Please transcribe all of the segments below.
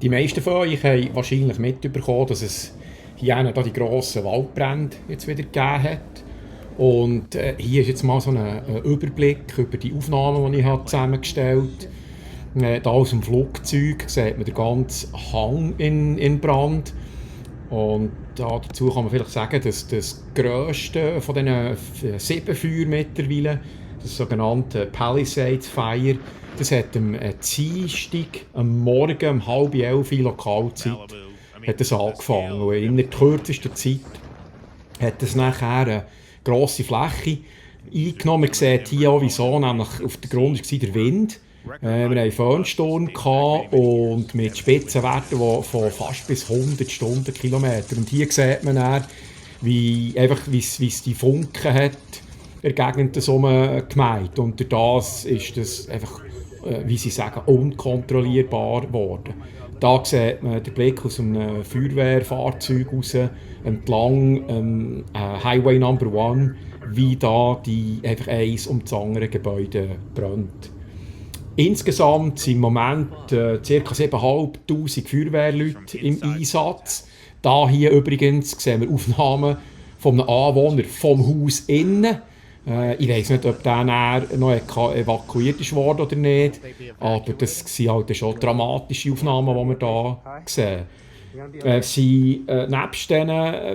Die meisten von euch haben wahrscheinlich mitbekommen, dass es hier die grossen Waldbrände jetzt wieder gegeben hat. Und hier ist jetzt mal so ein Überblick über die Aufnahmen, die ich zusammengestellt habe. Hier aus dem Flugzeug sieht man den ganzen Hang in Brand. Und dazu kann man vielleicht sagen, dass das grösste von diesen 7 Feuern mittlerweile, das sogenannte Palisades Fire, das hat am Dienstag, am Morgen um 10:30 Lokalzeit, hat das angefangen. Und in der kürzesten Zeit hat es nachher eine grosse Fläche eingenommen. Man sieht hier auch wieso, nämlich auf der Grund war der Wind. Wir hatten einen Föhnsturm und mit Spitzenwerten von fast bis 100 Stundenkilometer. Und hier sieht man dann, wie es die Funken hat in der Gegend gemeint. Und durch das ist das einfach, wie sie sagen, unkontrollierbar geworden. Da sieht man den Blick aus einem Feuerwehrfahrzeug raus, entlang Highway Number 1, wie da einfach eins um das andere Gebäude brennt. Insgesamt sind im Moment ca. 7'500 Feuerwehrleute im Einsatz. Da hier übrigens sehen wir Aufnahmen von einem Anwohner vom Haus innen. Ich weiss nicht, ob der noch evakuiert wurde oder nicht, aber das sind halt schon dramatische Aufnahmen, die wir hier sehen. Nebst diesen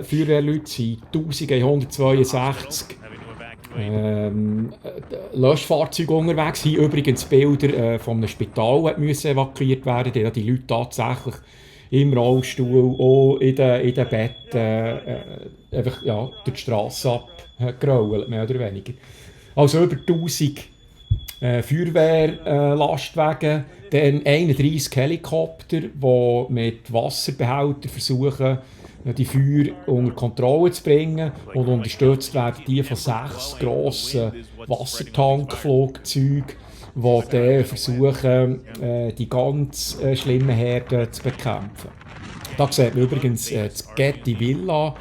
Feuerwehrleuten sind 1162 Löschfahrzeuge unterwegs. Hier übrigens Bilder von einem Spital müssen evakuiert werden. Da die Leute tatsächlich im Rollstuhl, auch in den Betten, einfach durch die Strasse abgerollt, mehr oder weniger. Also über 1000 Feuerwehrlastwagen, dann 31 Helikopter, die mit Wasserbehältern versuchen, die Feuer unter Kontrolle zu bringen, und unterstützt werden die von 6 grossen Wassertankflugzeugen, die dann versuchen, die ganz schlimmen Herden zu bekämpfen. Da sieht man übrigens das Getty Villa,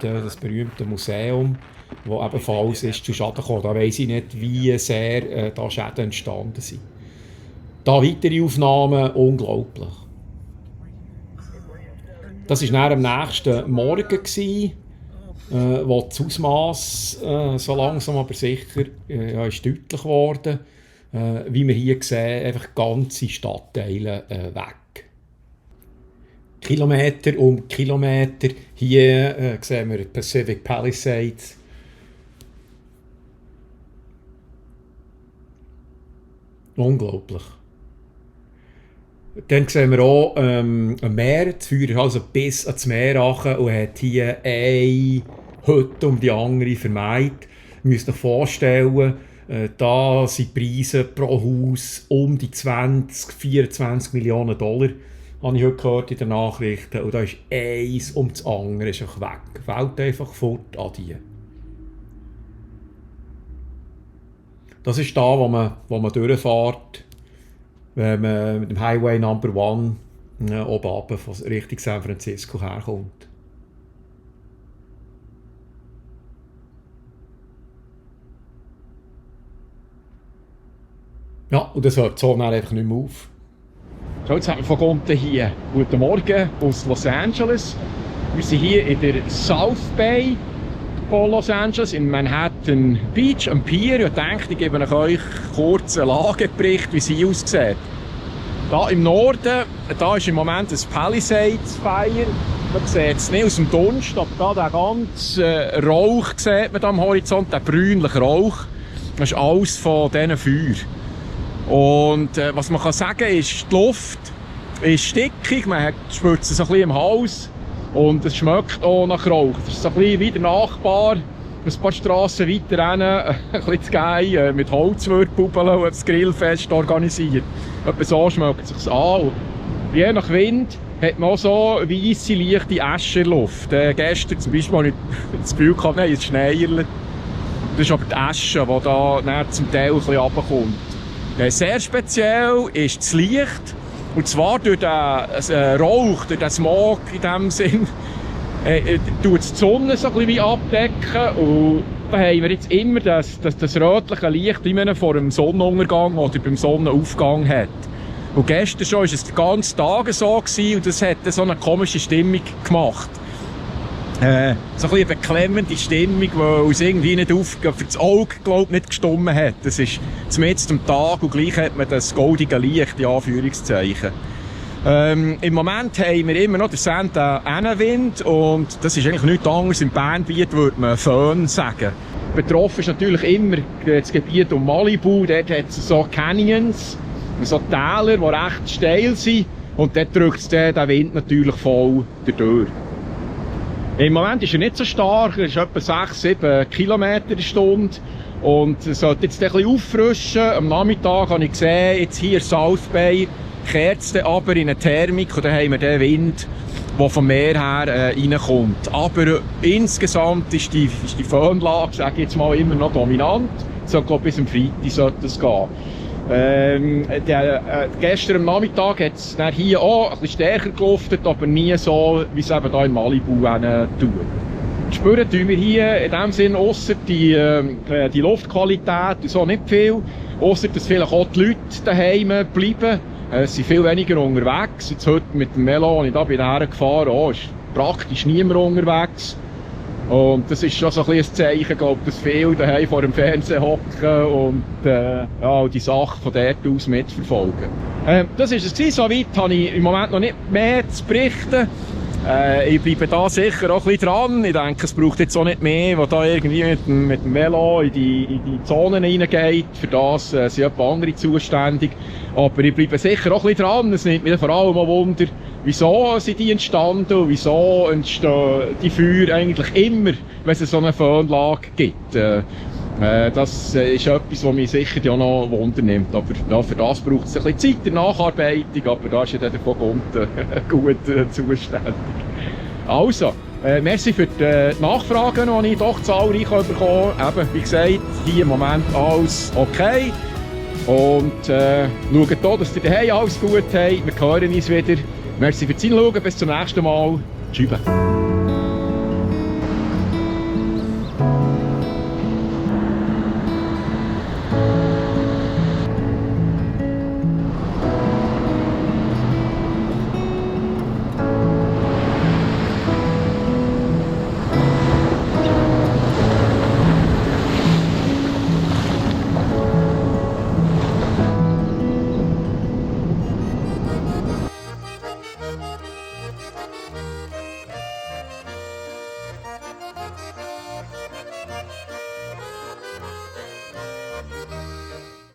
das berühmte Museum, das ebenfalls ist zu Schaden gekommen. Da weiss ich nicht, wie sehr da Schäden entstanden sind. Da weitere Aufnahmen, unglaublich. Das war dann am nächsten Morgen, wo das Ausmaß so langsam aber sicher ist deutlich geworden. Wie wir hier sehen, einfach ganze Stadtteile weg. Kilometer um Kilometer. Hier sehen wir Pacific Palisades. Unglaublich. Dann sehen wir auch ein Meer. Das Feuer ist also bis ans Meer runter und hat hier eine Hütte um die andere vermeidet. Ihr müsst euch vorstellen, da sind die Preise pro Haus um die 24 Millionen $, habe ich heute gehört in den Nachrichten. Und da ist eins um das andere ist einfach weg. Fällt einfach fort an die. Das ist da, wo man durchfährt, wenn man mit dem Highway Number 1 oben runter von Richtung San Francisco herkommt. Ja, und das hört so einfach nicht mehr auf. So, jetzt haben wir von unten hier. Guten Morgen aus Los Angeles. Wir sind hier in der South Bay von Los Angeles, in Manhattan Beach, am Pier. Ich dachte, ich gebe euch kurz einen Lagebericht, wie sie aussieht. Da im Norden, da ist im Moment ein Palisades Fire. Man sieht es nicht aus dem Dunst, aber da der ganze Rauch sieht man da am Horizont, der brünliche Rauch. Das ist alles von diesen Feuern. Und was man kann sagen ist, die Luft ist stickig, man spürt es so ein bisschen im Hals und es schmeckt auch nach Rauch. Das ist so ein bisschen wie der Nachbar, ein paar Strassen weiter hin, ein bisschen zu geil, mit Holzwürpubeln und das Grillfest organisiert. Etwa so schmeckt es sich an. Und je nach Wind hat man auch so weisse, leichte Asche in der Luft. Gestern zum Beispiel habe ich das Gefühl gehabt, nein, es schneit. Das ist aber die Asche, die da zum Teil ein bisschen runterkommt. Sehr speziell ist das Licht, und zwar durch den Rauch, durch den Smog in dem Sinn, tut die Sonne so ein bisschen abdecken, und da haben wir jetzt immer das rötliche Licht, wie man vor dem Sonnenuntergang oder beim Sonnenaufgang hat. Und gestern schon war es den ganzen Tag so gewesen, und das hat so eine komische Stimmung gemacht. So ein bisschen eine beklemmende Stimmung, die es irgendwie nicht für das Auge, glaube nicht gestummen hat. Das ist zumindest am Tag und gleich hat man das goldige Licht, in Anführungszeichen. Im Moment haben wir immer noch den Sand-Wind und das ist eigentlich nichts anderes. Im Bernbiet würde man Föhn sagen. Betroffen ist natürlich immer das Gebiet um Malibu. Dort hat es so Canyons, so Täler, die recht steil sind, und dort drückt der Wind natürlich voll durch. Im Moment ist er nicht so stark, er ist etwa 6-7 Kilometer in Stunde und es sollte jetzt ein bisschen auffrischen. Am Nachmittag habe ich gesehen, jetzt hier in South Bay kehrt es aber in eine Thermik und dann haben wir den Wind, der vom Meer her reinkommt. Aber insgesamt ist die Föhnlage, sage ich jetzt mal, immer noch dominant. So, glaube bis am Freitag sollte es gehen. Gestern am Nachmittag hat es hier auch ein bisschen stärker geluftet, aber nie so, wie es eben hier in Malibu tut. Spüren tun wir hier in dem Sinn ausser die Luftqualität und so nicht viel. Ausser, dass vielleicht auch die Leute daheim bleiben. Es sind viel weniger unterwegs. Jetzt heute mit dem Velo, als ich da bin hergefahren, ist praktisch niemand unterwegs. Und das ist schon so ein bisschen ein Zeichen, glaube ich, dass viele daheim vor dem Fernsehen hocken und die Sache von dort aus mitverfolgen. Das war es gewesen. Soweit habe ich im Moment noch nicht mehr zu berichten. Ich bleibe da sicher auch ein bisschen dran. Ich denke, es braucht jetzt auch nicht mehr, was da irgendwie mit dem Velo in die Zonen reingeht. Für das sind etwa andere zuständig. Aber ich bleibe sicher auch ein bisschen dran. Es nimmt mich vor allem auch Wunder, wieso sind die entstanden und wieso entstehen die Feuer eigentlich immer, wenn es so eine Föhnlage gibt. Das ist etwas, was mich sicher ja noch Wunder nimmt. Aber ja, für das braucht es ein bisschen Zeit der Nacharbeitung, aber da ist ja der von Gunten gut zuständig. Also, merci für die Nachfragen, die ich doch zahlreich bekommen habe. Eben, wie gesagt, hier im Moment alles okay. Und schaut hier, dass ihr daheim alles gut habt. Wir hören uns wieder. Merci fürs Zuschauen. Bis zum nächsten Mal. Tschüss.